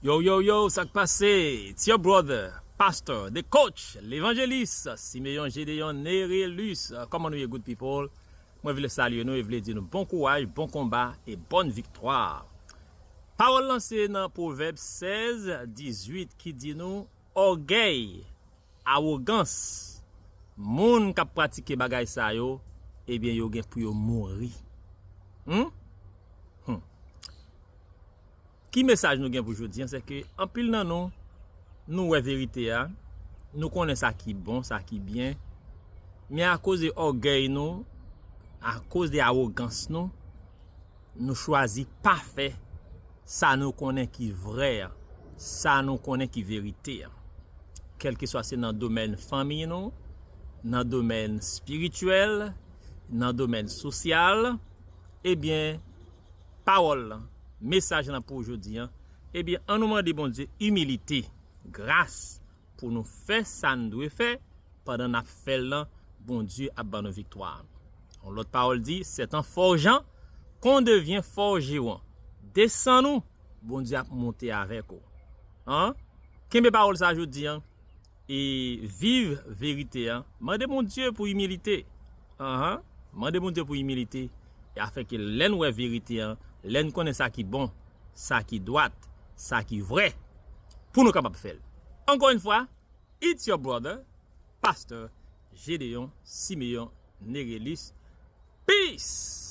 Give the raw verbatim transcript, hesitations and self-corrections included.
Yo, yo, yo, sa k pase? It's your brother, pastor, the coach, levanjelis Simeon Gédéon Nérélus. Kòman nou ye, good people? Mwen vle salye nou e vle di nou bon kouraj, bon konba e bòn viktwa. Pawòl lan se nan Pwovèb sèz dizuit ki di nou, ògèy, awogans, moun k ap pratike bagay sa yo, ebyen, yo gen pou yo mouri. Hmm? Hmm. Ki mesaj nou gen pou jodi a? Se ke anpil nan nou, nou wè verite a, nou konnen sa ki bon, sa ki byen, men akoz de ògèy nou, akoz de awogans nou, nou chwazi pa fè sa nou konnen ki vrè an, sa nou konnen ki verite an. Kèlkeswa se nan domèn fanmi nou, nan domèn espirityèl, nan domèn sosyal, ebyen, pawòl lan, mesaj lan pou jodi an, ebyen, ann nou mande Bondye imilite, gras, pou nou fè sa n dwe fè, pandan n ap fè l lan, Bondye ap ban nou viktwa. Yon lòt pawòl di, c'est en forgeant qu'on devient forgeron. Desann ou, Bondye ap monte avèk ou. An? Kenbe pawòl sa jodi an, e viv verite an. Mande Bondye pou imilite. Anhan. Mande Bondye pou imilite. E afin ke lè n wè verite an, lè n konnen sa ki bon, sa ki dwat, sa ki vrè, pou nou kapab fè l. Ankò yon fwa, it's your brother, Pastor Gédéon Simeon Nérélus. Peace!